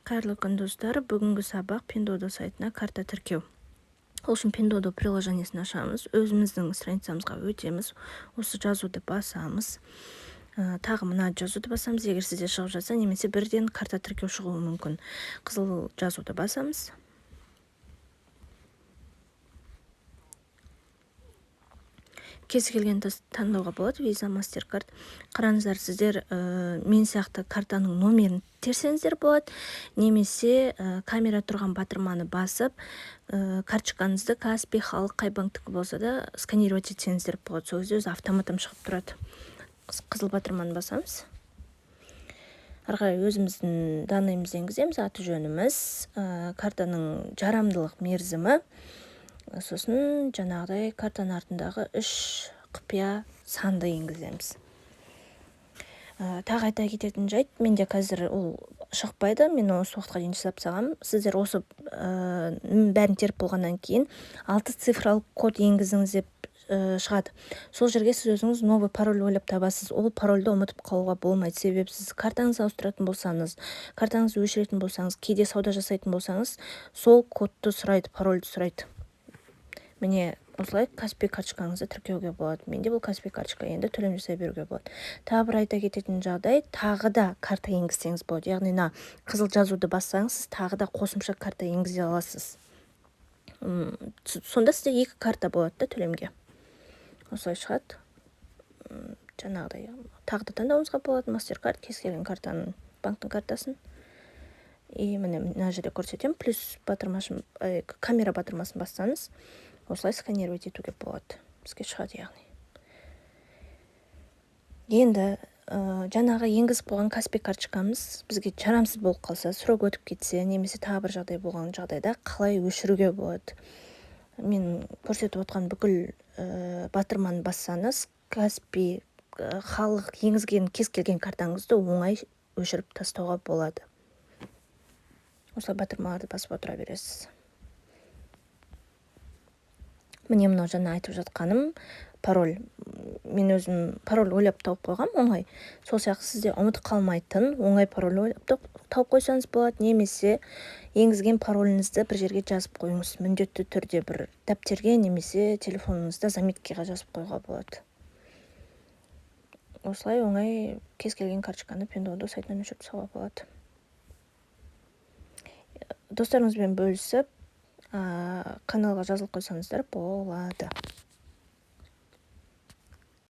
Қайырлы күн, достар! Бүгінгі сабақ: Пиндуодуо сайтына карта тіркеу. Ол үшін Пиндуодуо приложениесін ашамыз, өзіміздің страницамызға өтеміз, осы жазуды басамыз, тағы мына жазуды басамыз, егер сізде шығып жатса, немесе бірден карта тіркеу шығуы мүмкін. Қызыл жазуды басамыз. Кез келген таңдауға болады: Виза, Мастеркард. Қараңыздар, сіздер мен сияқты картаның номерін терсеңіздер болады немесе камера тұрған батырманы басып, карточкаңызды, Каспи, Халық, қай банктікі болса да, сканировать етсеңіздер болады. Сол кезде өзі автоматом шығып тұрады. Қызыл батырманы басамыз. Ары қарай өзіміздің данныйымызды енгіземіз: аты жөніміз, картаның жарамдылық мерзімі, сосын жаңағыдай картаның артындағы үш құпия санды енгіземіз. Тағы айта кететін жайт: менде қазір ол шықпайды, мен осы уақытқа дейін жасап тастағанмын. Сіздер осы бәрін теріп болғаннан кейін алты цифралық код енгізіңіз деп шығады. Сол жерге сіз өзіңіз новый пароль ойлап табасыз. Ол парольді ұмытып қалуға болмайды, себебі сіз картаңызды ауыстыратын болсаңыз, картаңызды өшіретін болсаңыз, кейде сауда жасайтын болсаңыз, сол кодты сұрайды, парольді сұрайды. Міне, осылай Каспи карточкаңызды тіркеуге болады. Менде бұл Каспи карточка, енді төлем жасай беруге болады. Тағы бір айта кететін жағдай: тағы да карта енгізсеңіз болады, яғни мына қызыл жазуды бассаңыз, сіз тағы да қосымша карта енгізе аласыз. Сонда сізде екі карта болады да төлемге. Осылай шығады. Жаңағыдай тағы да таңдауыңызға болады: Мастеркард, кез келген картаның, банктің картасын. И міне, мына жерде көрсетемін: плюс батырмасын, камера батырмасын бассаңыз, осылай сканировать етуге болады, бізге шығады. Яғни енді жаңағы енгізіп қойған Каспи карточкамыз бізге жарамсыз болып қалса, срок өтіп кетсе немесе тағы бір жағдай болған жағдайда қалай өшіруге болады? Мен көрсетіп отқан бүкіл батырманы бассаңыз, Каспи, Халық, енгізген кез келген картаңызды оңай өшіріп тастауға болады. Осылай батырмаларды басып отыра бересіз. Міне, мынау жаңа айтып жатқаным пароль. Мен өзім пароль ойлап тауып қойғанмын оңай. Сол сияқты сіз де ұмытып қалмайтын оңай пароль ойлап тауып қойсаңыз болады немесе енгізген пароліңізді бір жерге жазып қойыңыз міндетті түрде, бір дәптерге немесе телефоныңызда заметкаға жазып қоюға болады. Осылай оңай кез келген карточканы Пиндуодуо сайтынан өшіріп тастауға болады. Достарыңызбен бөлісіп, каналға жазылып қойсаңыздар болады.